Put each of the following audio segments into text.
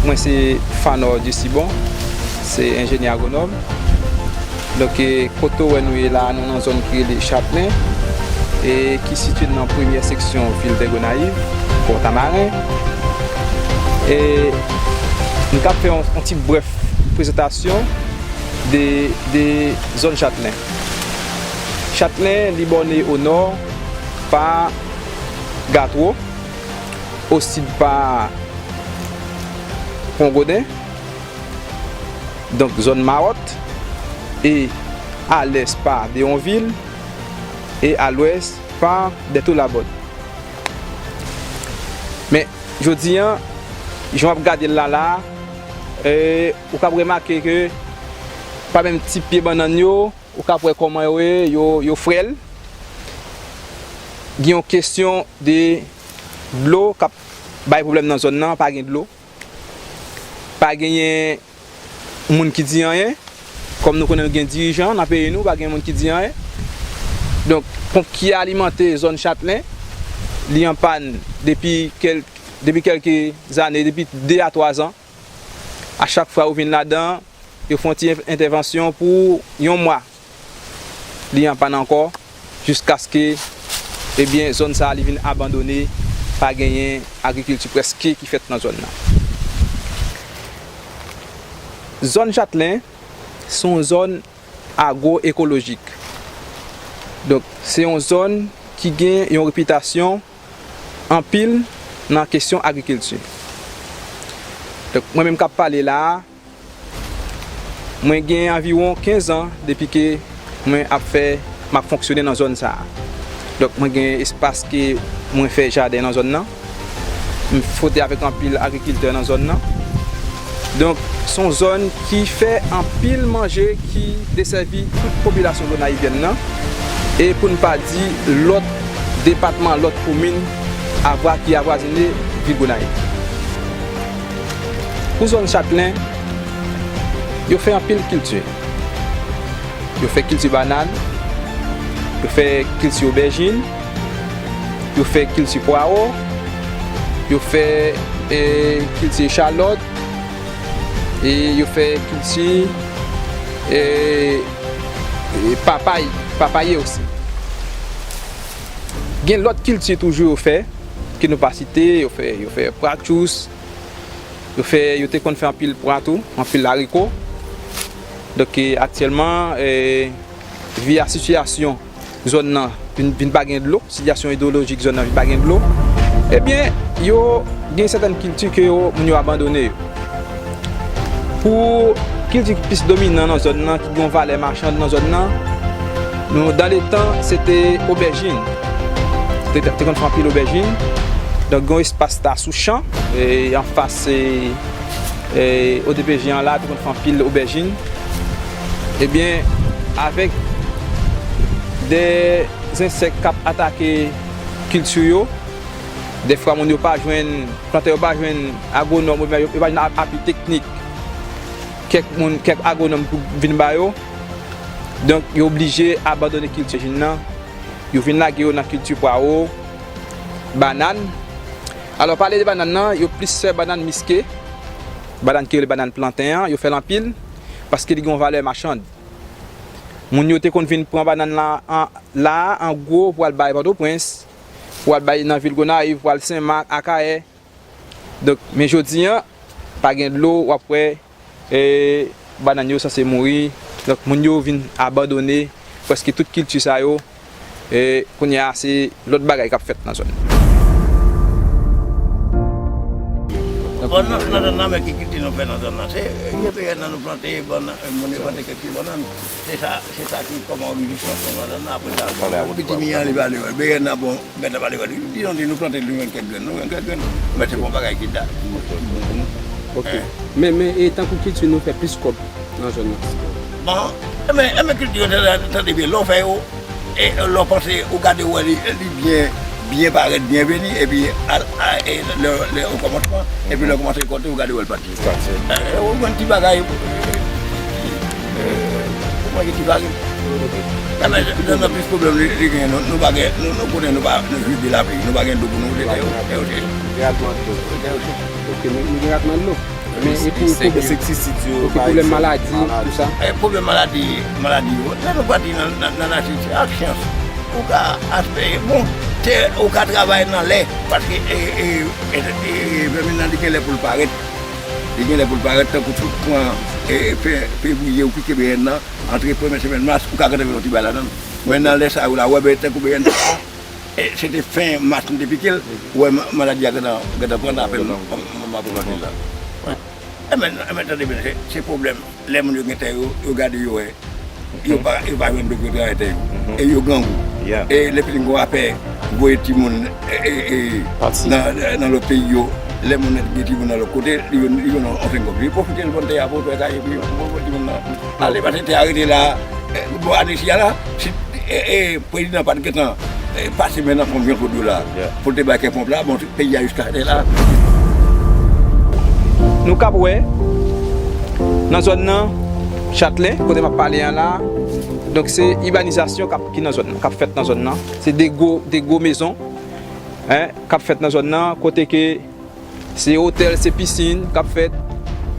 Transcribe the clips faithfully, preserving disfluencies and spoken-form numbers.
Mwen se Fanor Dusibon, se enjenyè agwonòm. Donk, e, kote w wè nou ye la, nou nan zòn ki rele Chatlen, e ki sitiye nan premyè seksyon vil de Gonayiv, Pòtamaren. E nou t ap fè yon, yon ti brèf prezantasyon de, de zòn Chatlen. Chatlen, li bòne o nò pa Gatwo, o sid pa Pon Goden, donk zòn Mawòt, e a lès pa Deyonvil, e a lwès pa Dètoulabòd. Men, jodi a, jan w ap gade l la la, e, ou kab remake ke pa menm ti pye bannann yo, ou kab wè kòman yo ye, yo, yo frèl. Gen yon kesyon de dlo k ap bay pwoblèm nan zòn nan, pa gen dlo. Pa genyen moun ki di anyen. Kòm nou konnen nou gen dirijan nan peyi nou, pa gen moun ki di anyen. Donk, ponp ki alimante zòn Chatlen, li an pàn depi kèl-, depi kèlke zane, depi de a twa zan. A chak fwa ou vin ladan, yo fè yon ti en-, entèvansyon pou yon mwa. Li an pàn ankò, jiskaske, ebyen, zòn sa a li vin abandone, pa genyen agrikilti prèske ki fèt nan zòn nan. Zòn Chatlen se yon zòn agwoekolojik. Donk, se yon zòn ki gen yon repitasyon anpil nan kesyon agrikilti. Donk, mwen menm k ap pale la a, mwen gen anviwon kenz an depi ke mwen ap fè, m ap fonksyone nan zòn sa a. Donk, mwen gen espas ke mwen fè jaden nan zòn nan. M fwote avèk anpil agrikiltè nan zòn nan. Donk, se yon zòn ki fè anpil manje ki desèvi tout popilasyon gonayivyèn nan. E pou n pa di lòt depatman, lòt komin avwa-, ki avwazine vil Gonayiv. Pou zòn Chatlen, yo fè anpil kilti. Yo fè kilti bannann, yo fè kilti obèjin, yo fè kilti pwawo, yo fè, e, kilti echalòt, e yo fè kilti, e, e, papay, papaye osi. Gen lòt kilti toujou yo fè, ke nou pa site, yo fè, yo fè pratjous, yo fè, yo te konn fè anpil pwa tou, anpil lariko. Donk, e, aktyèlman, e, vi a sitiyasyon zòn nan vin, vin pa gen dlo, sitiyasyon idwolojik zòn nan vin pa gen dlo, ebyen, yo gen sètèn kilti ke yo, moun yo abandone yo. Pou kilti ki plis dominan nan zòn nan, ki gen yon valè machann nan zòn nan, nou, dan le tan, se te obèjin. Te, te konn fè anpil obèjin. Donk, gen yon espas ta sou chan, e, anfas, e, e, O D P G an la, te konn fè anpil obèjin. Ebyen, avèk de zensèk k ap atake kilti yo, dèfwa moun yo pa jwenn, plantè yo pa jwenn agwonòm, oubyen yo, yo pa jwenn ap-, apui teknik, kèk moun, kèk agwonòm pou vin ba yo. Donk, yo oblije abandone kilti obèjin nan. Yo vin lage yo nan kilti pwawo, bannann. Alò, pale de bannann nan, yo plis fè bannann miske, bannann ki rele bannann planten an, yo fè l anpil, paske li gen yon valè machann. Moun yo te konn vin pran bannann la, an, la a, an gwo, pou al bay Pòtoprens, pou al bay nan vil Gonayiv, pou al Senmak, Akayè. Donk, men jodi a, pa gen dlo, w ap wè, e, bannann yo sanse mouri. Donk, moun yo vin abandone prèske tout kilti sa yo. E, kounye a, se lòt bagay k ap fèt nan zòn nan. Bon, nan, nan zòn nan, men ki kilti nou fè nan zòn nan? Se, e, bannann nou plante, bannann, e, moun yo plante kèk ti bannann. Se sa, se sa ki kòman orijin nan zòn nan. Apre sa, bon, pitimi an, li pale, bèyèn nan, bon, Mèt la pale, li di, nou di nou plante, nou jwenn kèk grenn, nou jwenn kèk grenn. Men se pa yon bagay ki da, ki bon pou nou. Ok. Men, men, e tankou kilti nou fè plis kòb nan zòn nan? Bon, men, men kilti yo, tande, tande byen, lè w fè yo, e lè w panse, ou gade, ou wè li, li byen, byen parèt, byen vini, epi, a, a, e lè, lè, o kòmansman, epi lè w kòmanse rekòlte, ou gade, ou wè l pati. Ou jwenn ti bagay, e, ou manje ti bagay. Nan, nan, nan plis pwoblèm li, li genyen, nou, nou pa gen, nou, nou konnen nou pa, nou jis de lapli, nou pa gen dlo pou nou woule tè yo, tè yo sèch. Ratman dlo. Tè yo sèch. Ok, nou, nou gen ratman dlo. Men e pou pwoblèm, ok, pwoblèm maladi, tout sa. E pwoblèm maladi, maladi yo, nan nou pati nan, nan, nan nasyonalite ak syans. Ou ka aspeye, bon, tè, ou ka travay nan lè, paske e, e, e, e, e, vèmin nan li gen lè pou l parèt. Li gen lè pou l parèt, tankou tout pran e, e, fe, fevriye ou pike beyèn nan, antre premye semèn mas, ou ka gentan wè yon ti bagay ladan l. Men nan lè sa yo la, ou wè beyèn tankou beyèn sa, e, se te fen mas nou te pike l, ou wè ma- maladi a gentan, gentan pran l, apèn m ap pran l la. Ebyen, ebyen, tande byen, se, se pwoblèm. Lè moun yo gen tè yo, yo gade yo wè. Yo pa, yo pa jwenn dlo pou yo travay tè yo. E yo grangou. E lè pitit gen afè, voye timoun e, e, e, nan, nan lòt peyi yo. Lè moun nan gen timoun nan lòt kote, li jwenn, li jwenn yon fenn kòb. Li pwofite l vann tè a pou l fè kay, epi pou voye timoun nan. Ale, pase tè a rete la, e, bò Anisi a la, si, e, e, prezidan pa t gentan, e, pase men nan ponp Jean Claude yo la, pou l te bay kè ponp la, bon, peyi a jiska jodi la. Nou kab wè, nan zòn nan, Chatlen, kote m ap pale an la, donk se ibanizasyon k ap, ki nan zòn nan, k ap fèt nan zòn nan. Se de gwo, de gwo mezon, en, k ap fèt nan zòn nan, kote ke se otèl, se pisin k ap fèt.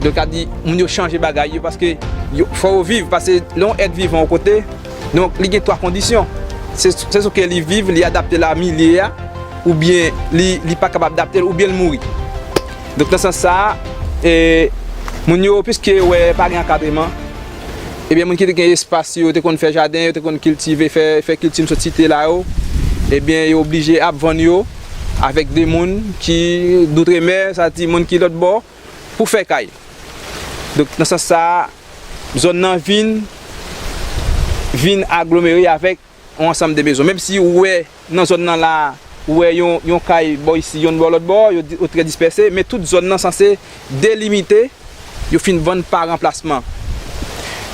Donk, sa di, moun yo chanje bagay yo, paske yo, fò yo viv, paske lè yon èt vivan yon kote, donk, li gen twa kondisyon. Se, se swa ke li viv, li adapte l a milye a, oubyen li, li pa kapab adapte l, oubyen l mouri. Donk, nan sans sa a, e, moun yo, piske yo wè pa gen ankadreman, ebyen, moun ki te gen espas yo, te konn fè jaden, yo te konn kiltive, fè, fè kilti m sot site la yo, ebyen, yo oblije ap vann yo avèk de moun ki doutremè, sa di moun ki lòt bò, pou fè kay. Donk, nan sans sa a, zòn nan vin, vin aglomere avèk yon ansanm de mezon. Menm si ou wè nan zòn nan la, ou wè yon, yon kay bò isi, yonn bò lòt bò, yo di- yo trè dispèse, men tout zòn nan sanse delimite, yo fin vann pa ranplasman.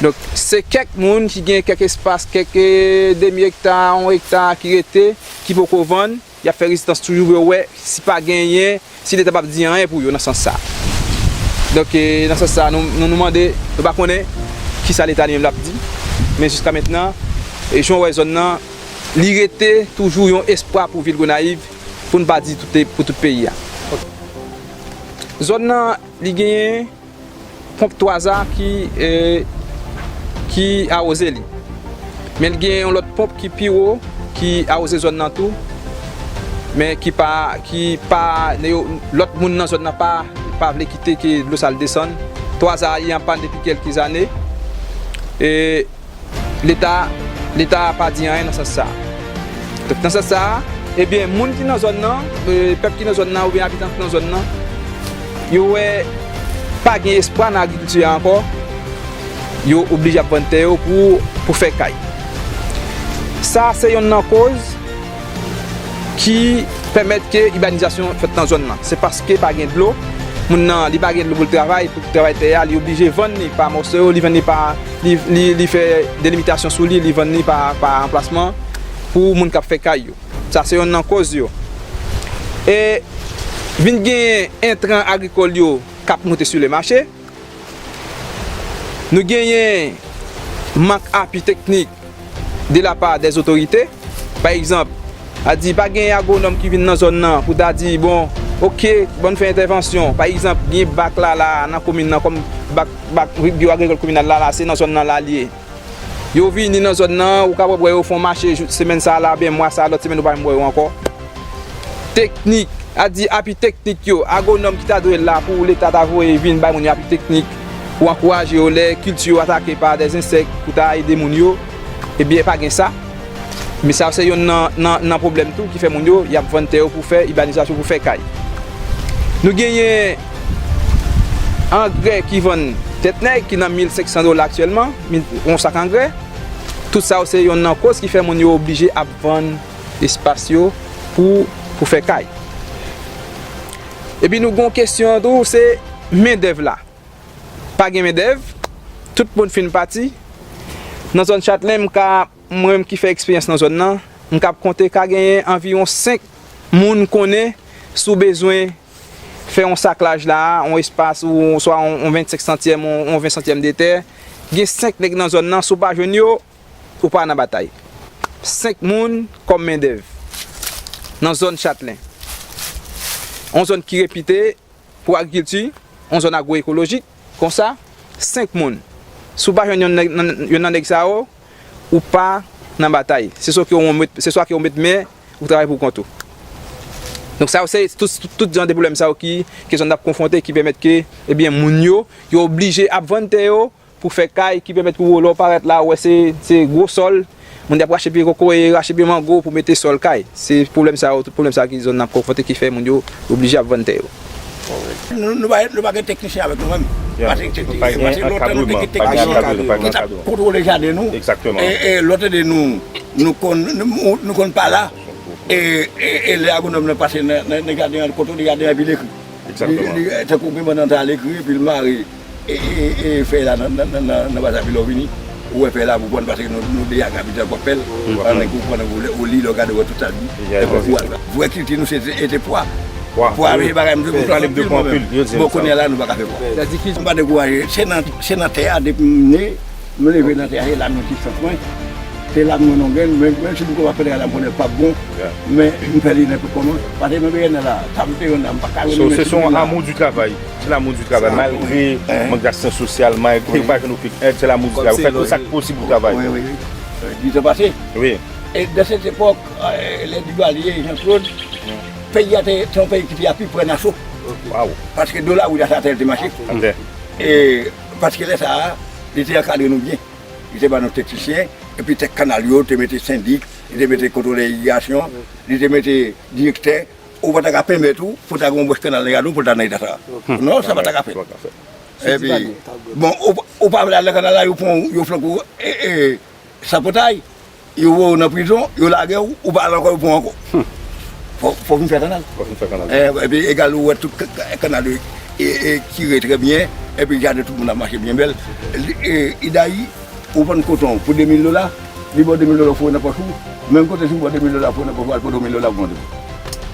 Donk, se kèk moun ki gen kèk espas, kèk, eh, demi ekta, yon ekta ki rete, ki poko vann, y ap fè rezistans toujou pou yo wè si pa genyen, si Leta p ap di anyen pou yo nan sans sa. Donk, eh, nan sans sa, nou, nou, nou mande, nou pa konnen kisa Leta li menm l ap di, men jiska mentnan, e jan w wè zòn nan, li rete toujou yon espwa pou vil Gonayiv, pou n pa di tout, pou tout peyi a. Zòn nan, li genyen ponp Twaza ki, eh, ki awoze li. Men l gen yon lòt ponp ki pi wo, ki awoze zòn nan tou, men ki pa, ki pa, yo, lòt moun nan zòn nan pa, pa vle kite ke dlo sa l desann. Twaza li an pàn depi kèlke zane. E Leta, Leta pa di anyen nan sans sa. Donk, nan sans sa, ebyen, moun ki nan zòn nan, eh, pèp ki nan zòn nan oubyen abitan ki nan zòn nan, yo wè pa gen espwa nan agrikilti a ankò, yo oblije ap vann tè yo pou, pou fè kay. Sa se yonn nan koz ki pèmèt ke ibanizasyon fèt nan zòn nan. Se paske pa gen dlo, moun nan, li pa gen dlo pou l travay, pou l travay tè a, li oblije vann li pa mòso, li vann li pa, li, li, li fè delimitasyon sou li, li vann li pa, pa anplasman pou moun k ap fè kay yo. Sa se yonn nan koz yo. E vin genyen entran agrikòl yo k ap moute sou le mache. Nou genyen mank api teknik de la pa dè otorite. Pa egzanp, a di pa gen agwonòm ki vin nan zòn nan pou ta di, bon, oke, ban n fè entèvansyon. Pa egzanp, gen bak la, la, nan komin nan, kòm bak, bak biwo agrikòl kominal la, la, se nan zòn nan la l ye. Yo vini nan zòn nan, ou kapab wè yo fè yon mache jou, semèn sa a la, oubyen mwa sa a, lòt semèn ou pa menm wè yo ankò. Teknik, a di api teknik yo, agwonòm ki ta dwe la pou Leta ta voye vin bay moun yo api teknik, pou ankouraje yo lè kilti yo atake pa dè ensèk, pou ta ede moun yo, ebyen, pa gen sa. Men sa se yonn nan, nan, nan pwoblèm tou ki fè moun yo, y ap vann tè yo pou fè ibanizasyon, pou fè kay. Nou genyen angrè ki vann tèt nèg, ki nan mil senk san dola aktyèlman, mil, yon sak angrè. Tout sa yo se yonn nan koz ki fè moun yo oblije ap vann espas yo pou, pou fè kay. Epi nou gon kesyon tou, se mendèv la. Pa gen mendèv, tout moun fin pati. Nan zòn Chatlen, m ka, mwen menm ki fè eksperyans nan zòn nan, m kab konte ka genyen anviwon senk moun konnen si w bezwen fè yon saklaj la, yon espas ou swa yon, yon vennsenk santyèm, yon, yon ven santyèm de tè. Gen senk nèg nan zòn nan, si w pa jwenn yo, ou pa nan batay. Senk moun kòm mendèv nan zòn Chatlen. Yon zòn ki repite pou agrikilti, yon zòn agwoekolojik, konsa, senk moun. Si w pa jwenn yonn nan, nan, yonn nan nèg sa yo, ou pa nan batay. Se swa ke w met, se swa ke w met men, ou travay pou kont ou. Donk sa yo se tout, tout, tout jan de pwoblèm sa yo ki, ke zòn nan ap konfwonte, ki pèmèt ke, ebyen, moun yo, yo oblije ap vann tè yo pou fè kay, ki pèmèt ke w, lè w parèt la, ou wè se, se gwo sòl, moun yo ap rache pye kokoye, rache pye mango pou mete sòl kay. Se pwoblèm sa yo, tout pwoblèm sa yo ki zòn nan ap konfwonte, ki fè moun yo oblije ap vann tè yo. Nou, nou pa, nou pa gen teknisyen avèk nou menm. Paske se, se lontan nou te gen teknisyen ki t ap kontwole jaden nou. E, e lòt de nou, nou konn, nou, nou konn pa la. E, e, e lè agwonòm nan pase nan, nan, nan jaden an, kontwole jaden an, epi l ekri. Li, li, tankou piman nan ta, l ekri, epi l mare e, e, e fèy la nan, nan, nan, nan, nan bazapilò vini. Ou wè fèy la pou pran, paske nou, nou deja gen abitid ak pèl. Pandan ke ou pran, ou li, lè w gade, ou wè tout sa li. Epi ou al. Vrè kilti nou se, se, se pwa. Pwa, se bagay m te konn anpil mwen menm. Bon, kounye a la, nou pa ka fè pwa. M pa dekouraje. Se nan, se nan tè a, depi m ne, m leve nan tè a, se la m yon ti sant mwen. Se la m yon non grenn, men, menm si m konn ap fè travay la, m konnen l p ap bon, men m fè li nenpòt kòman. Paske nan peryòd la, sa m te jwenn la, m pa ka renmen. So, se yon amour du travail. Se l'amour du travail. Malgre mank d'aksyon sosyal, malgre ou pa jwenn okenn èd, se l'amour du travail. Ou fè tout sa k posib pou travay. Wi, wi, wi. Di tan pase. Wi. E de cette époque, lè Duvalier, Jean-Claude, peyi a te, se yon peyi ki te api pran aso. Paske dola wi la sa te mache. E paske lè sa a, li te ankadre nou byen. Li te ba nou teknisyen, epi tèt kanal yo, te mete sendik, li te mete kontwolè irigasyon, li te mete direktè. Ou pa ta ka pèmèt ou pou ta gen yon branch kanal nan jaden w pou l ta nan eta sa a. Non, sa pa ta ka fèt. Epi, bon, ou, ou pa vle al nan kanal la, yo pran w, yo flanke w, e, e, san pòtay, yo voye w nan prizon, yo lage w, ou pa al ankò, yo pran w ankò. Fò, fò w vin fè kanal. Fò w vin fè kanal. E, epi egal ou wè tout k-, k-, kanal yo, e, e, kire trè byen, epi jaden tout moun ap mache byen bèl. Li, e, Idayi, ou vann koton pou de mil dola, li ba w de mil dola, ou foure nan pòch ou, menm kote si ou ba w de mil dola, foure nan pòch ou, al pote yon mil dola, ou vann.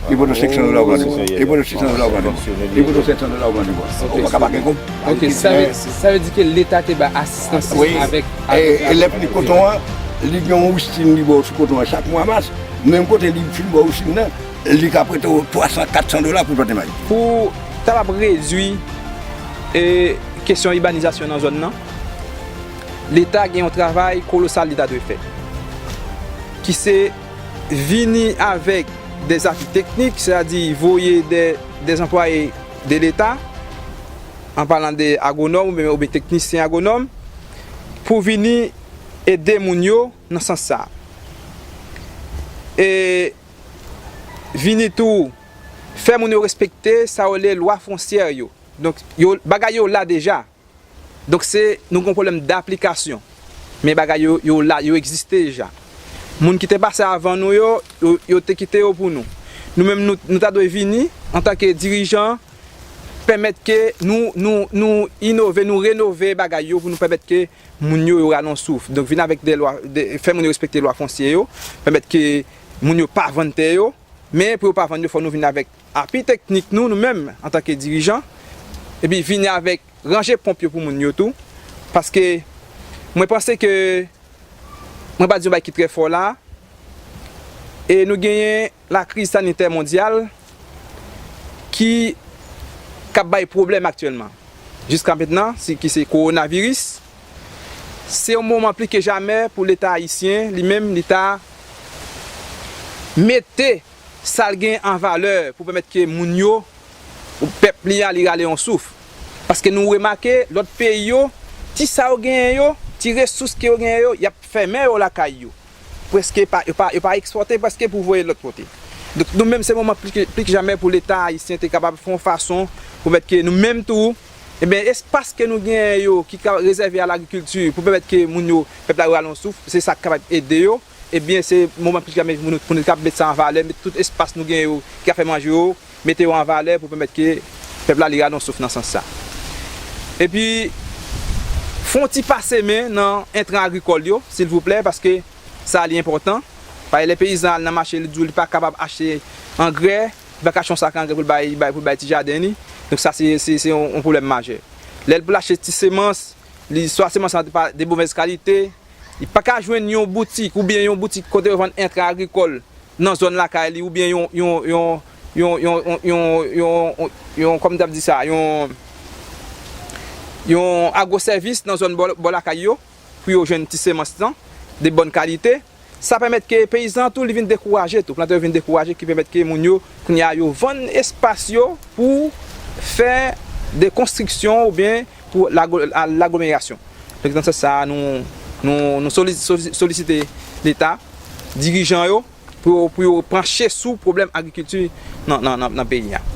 Li pote senk san dola, ou vann. Li pote sis san dola, ou vann. Li pote sèt san dola, ou vann. Ou pa ka pa gen kòb. Ok, sa vle, sa vle di ke Leta te bay asistans avèk, e, e lè fini koton an, li gen yon woustin li ba w sou koton an chak mwa mas, menm kote li fin ba w woustin nan, li ka prete w twa san, kat san dola pou plante mayi. Pou kapab redui, e, kesyon ibanizasyon nan zòn nan, Leta gen yon travay kolosal li ta dwe fè, ki se vini avèk des apui teknik, sètadi voye des, des anplwaye de Leta, an palan de agwonòm oubyen, oubyen teknisyen agwonòm, pou vini ede moun yo nan sans sa. E vini tou fè moun yo respekte sa yo rele lwa fonsyè yo. Donk, yo, bagay yo la deja. Donk, se, nou gen yon pwoblèm daplikasyon. Men bagay yo, yo la, yo egziste deja. Moun ki te pase avan nou yo, yo, yo te kite yo pou nou. Nou menm, nou, nou ta dwe vini, antanke dirijan, pèmèt ke nou, nou, nou inove, nou renove bagay yo pou nou pèmèt ke moun yo, yo rale yon souf. Donk, vin avèk de lwa, de, fè moun yo respekte lwa fonsye yo, pèmèt ke moun yo pa vann tè yo, men pou yo pa vann yo, fò nou vin avèk apui teknik nou, nou menm, antanke dirijan, epi vini avèk ranje ponp yo pou moun yo tou, paske mwen panse ke, mwen pa di yon bagay ki trè fò la, e nou genyen lakriz sanitè mondyal ki, k ap bay pwoblèm aktyèlman. Jiska mentnan, si, ki se kowonaviris, se yon moman pli ke jamè pou Leta ayisyen, li menm, li ta mete sa l gen an valè pou pèmèt ke moun yo, pèp li a, li rale yon souf. Paske nou remake, lòt peyi yo, ti sa yo genyen yo, ti resous ke yo genyen yo, y ap fèmen yo lakay yo. Prèske pa, yo pa, yo pa ekspòte prèske pou voye lòt kote. Donk, nou menm, se moman pli ke, pli ke jamè pou Leta ayisyen te kapab fè yon fason pou pèmèt ke nou menm tou, ebyen, espas ke nou genyen yo ki ka rezève a lagrikilti pou pèmèt ke moun yo, pèp la rale yon souf, se sa k kapab ede yo. Ebyen, se moman pli ke jamè pou nou, pou nou kapab met sa an valè, met tout espas nou genyen yo ki ka fè manje yo, mete yo an valè pou pèmèt ke pèp la li rale yon souf nan sans sa. Epi, fè yon ti pase men nan entran agrikòl yo, silvouplè, paske sa li enpòtan. Paske lè peyizan al nan mache, li di w li pa kapab achte angrè, li pa ka achte yon sak angrè pou l bay, bay, pou l bay ti jaden li. Donk sa se, se, se yon, yon pwoblèm majè. Lè l pou l achte ti semans, li, swa semans lan de pa, de movèz kalite, li pa ka jwenn yon boutik oubyen yon boutik kote yo vann entran agrikòl nan zòn lakay li oubyen yon, yon, yon, yon, kòman m t ap di sa, yon, yon agwosèvis nan zòn bò, bò lakay yo, pou yo jwenn ti semans lan, de bòn kalite. Sa pèmèt ke peyizan tou, li vin dekouraje tou, plantè yo vin dekouraje, ki pèmèt ke moun yo, kounye a, yo vann espas yo pou fè de konstriksyon oubyen pou lago-, a, laglomerasyon. Donk, nan sans sa, nou, nou, nou soli-, soli-, solisite Leta, dirijan yo, pou, pou yo panche sou pwoblèm agrikilti nan, nan, nan, nan peyi a.